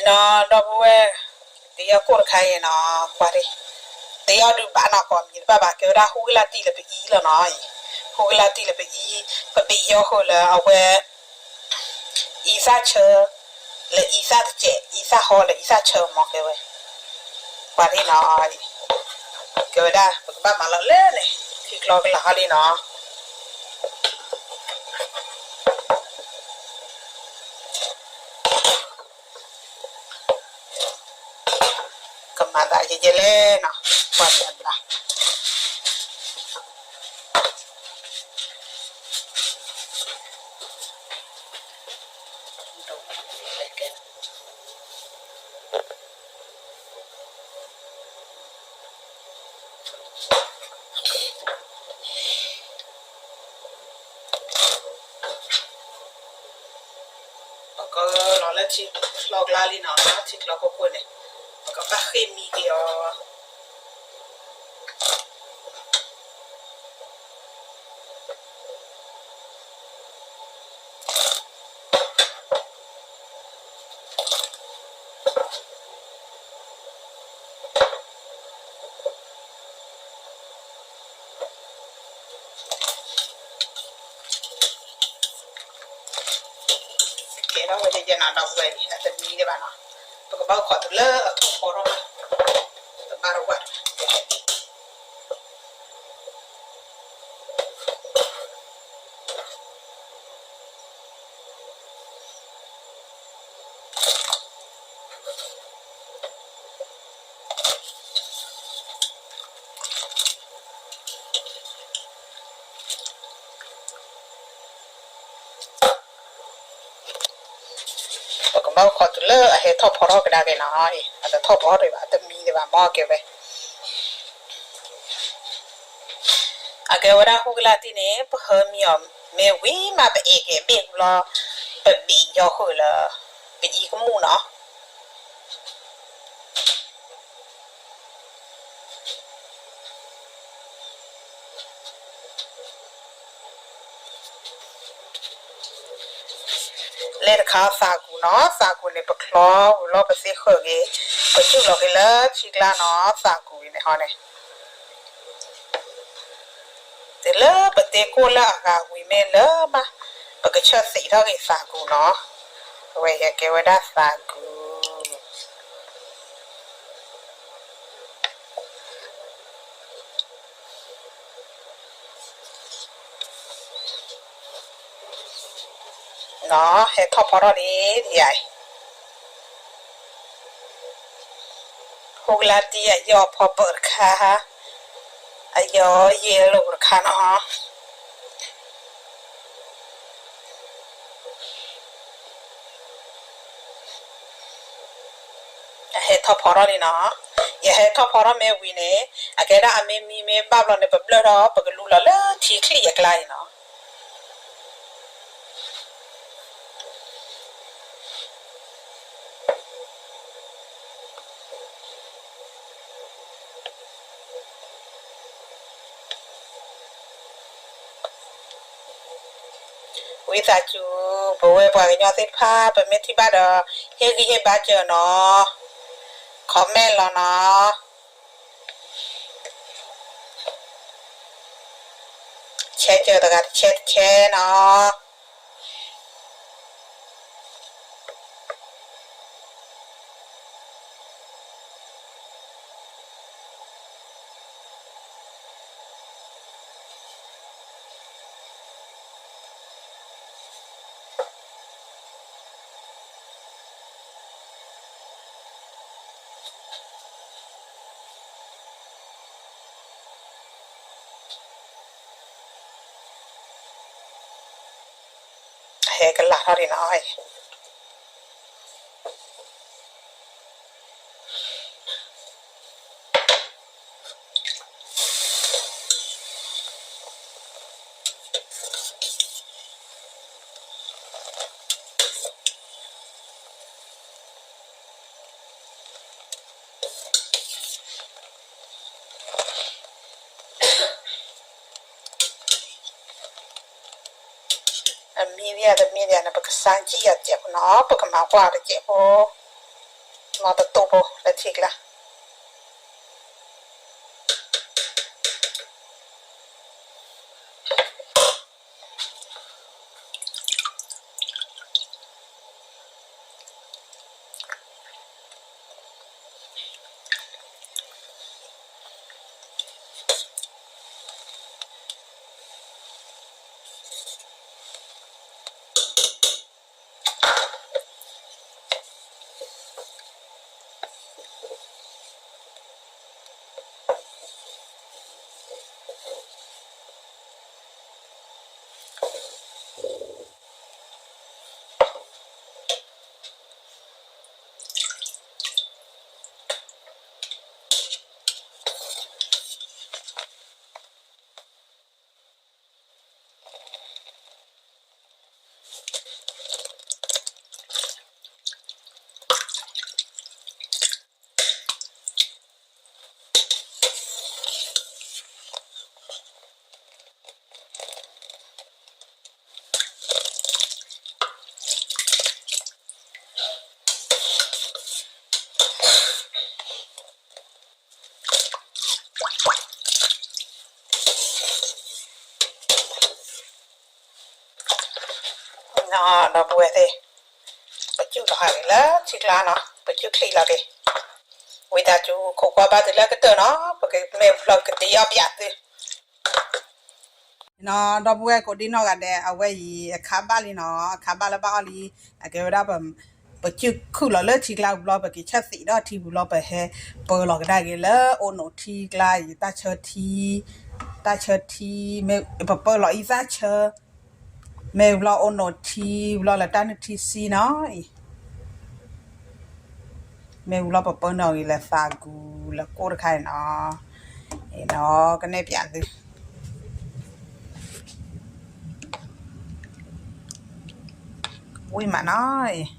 ဒီပုၢ်ဝဲၢ်, တယီၢ်ကိၣ်တခါအံၤနီၤ, ကွၢ်ဒ်, တယီၢ်ဒုးဘၣ်နီၤ ကိးမံၤတဘၣ်ဘၣ် ကဲဝဲဒၣ်ဟူကလၢ်တံၢ်လၢပအံၤလီၤနီၤ, ဟူကလၢ်တံၢ်လၢပအံၤ, ပဘ့ၣ်ယီၤဃုာ်လၢအဝဲ အံသၣ်ဆၢ, လၢအံသၣ်တစဲး, အံသၣ်ဟီလၢအံသၣ်ဆၢမ့ၢ်ကဲဝဲ, ကွၢ်ဒ်နီၤ, ကဲဝဲဒၣ် ပကဘၣ်မၤလီၤလၢန့ၣ်, ထံချီကလၤဟီလံနီၤ. ကမၤသးယဲယဲလဲၣ်နီၤ, ကွၢ်မၤဘျါ. ပကလီၤလၢထံချီကလၤလံနီၤ, ထံချီခိၣ်ခိၣ်န့ၣ်, ပကဘၣ်ဃ့ၢ်မံက့ၤအီၤ ကဲထီၣ်ဝဲယဲယဲနီၤ ဒီပုၢ်ဝဲၢ်, အတမံဒံးဘၣ်နီၤ, ပကဘၣ်အိၣ်ခိးတုၤလၢအထီၣ်ဖီထီၣ်မး, တဘၣ်တဝၣ် ပကဘၣ်အိၣ်ခိးတုၤလၢအဟဲထီၣ်ဖီထီၣ်ကဒါက့ၤနီၤ, အတထီၣ်ဖီထီၣ်ဒံးဘၣ် အတမံဒံးဘၣ် မ့ၢ်ကဲဝဲ အကဲဝဲဒၣ်ဟူကလၢ်တံၢ်န့ၣ် ပဟၢမံအီၤမ့ၢ်ဝံၤမး ပအဲၣ်က့ၤဘ့ၣ်ဟူလီၤ, ပဘ့ၣ်ယီၤဃုာ်လၢ ပအံကမူၣ်နီၤ. လဲၤတခါသးကူၤနီၤ, သးကူၤန့ၣ် ပချီဝံၤလီၤပသ့ဃၢၤက့ၤ, ပစူၢ်လီၤက့ၤလၢထံကျါနီၤ, သးကူၤဝံၤန့ၣ်ဟီန့ၣ် တုၤလၢပသ့ကိၢ်လၢအဂၤဝံၤမ့ၢ်လၢမး, ပကဆၢသံးထီၣ်က့ၤသးကူၤနီၤ, အဝဲယကဲဝဲဒၣ်သးကူၤ နီၤ, ဟဲထီၣ်ဖီထီၣ်လံ, ဒ်ယၤအံၤ, ဟူကလၢ်တံၢ်အယီၤဖီပၢၢ်တခါ, အယီၤယဲၢ်လိာ်တခါနီၤ. အဟဲထီၣ်ဖီထီၣ်လံနီၤ, ယဟဲထီၣ်ဖီထီၣ်မ့ၢ်ဝံၤန့ၣ်, အကဲဒၣ်အမ့ၢ်မံမ့ၢ်ဘၣ်ဘျီန့ၣ် ပဘျၢၣ်ထီၣ် ပကလူလီၤလၢထံချံၣ်အကျါအံၤနီၤ. ဝံသးစူၤ ပဝဲပှၤကညီသ့ၣ်တဖၣ် ပမ့ၢ်ထံၣ်ဘၣ်ဒီး ဟ့ၣ်ဂံၢ်ဟ့ၣ်ဘါစၢၤနီၤ, comment လီၤနီၤ, ဆဲးစၢၤတဂၤတဆဲးတဆဲးနီၤ. ဟဲကလၤထီၣ်ဒံးနီၤ. အမံၤဒ်အံၤ တမံၤဒ်အံၤန့ၣ် ပကစၢ်ကံၣ်အီၤတစဲးဖိနီၤ, ပကမၤကွၢ်အီၤတစဲးဖိ. မၤတတိၢ်ဖိလၢထံကျါ ဒီပုၢ်ဝဲၢ်သ့ၣ်, ပကၠူၣ်လီၤဟးဂ့ၤလၢထံကျါနီၤ, ပကၠူၣ်ချံးလီၤက့ၤ, ဝံသးစူၤခိးကွၢ်ဘၣ်သုလၢကတၢၢ်နီၤ, ပကမ့ၢ်ဘျီကဒ့အီၣ်ပၠးသု နီၤ, ဒီပုၢ်ဝဲၢ်ကိးဒံနီၢ်ဂၤဒဲး အဝဲအံၤအခါဘၣ်လံနီၤ, အခါဘၣ်လၢဘၣ်အီၣ်လံ, အကဲဝဲဒၣ် ပကၠူၣ်ခုၣ်လီၤလၢထံကျါဝံၤဘျီ ပက့ၤဆၢၣ်သံးဒီးထံဝံၤဘျီ ပဟဲပၢလီၤကဒါက့ၤလၢအိၣ်နိးထံကျါအံၤ တၢ်ဆၢထံ, တၢ်ဆၢထံ, ပပၢလီၤအံၤတၢ်ဆၢ, မ့ၢ်ဝံၤဘျီအိၣ်နိးထံဝံၤဘျီလၢတၢ်နုၢ်ထံဆံနီၤအံၤ မ့ၢ်ဝံၤလီၤပပၢနုာ်အီၤဂ့ၤလၢသးဂူၤလၢကိၣ်တခါအံၤနီၤ, အံၤနီၤ ကနဲၣ်ပၠးသု, ဝံၣ်မးနီၤအံၤ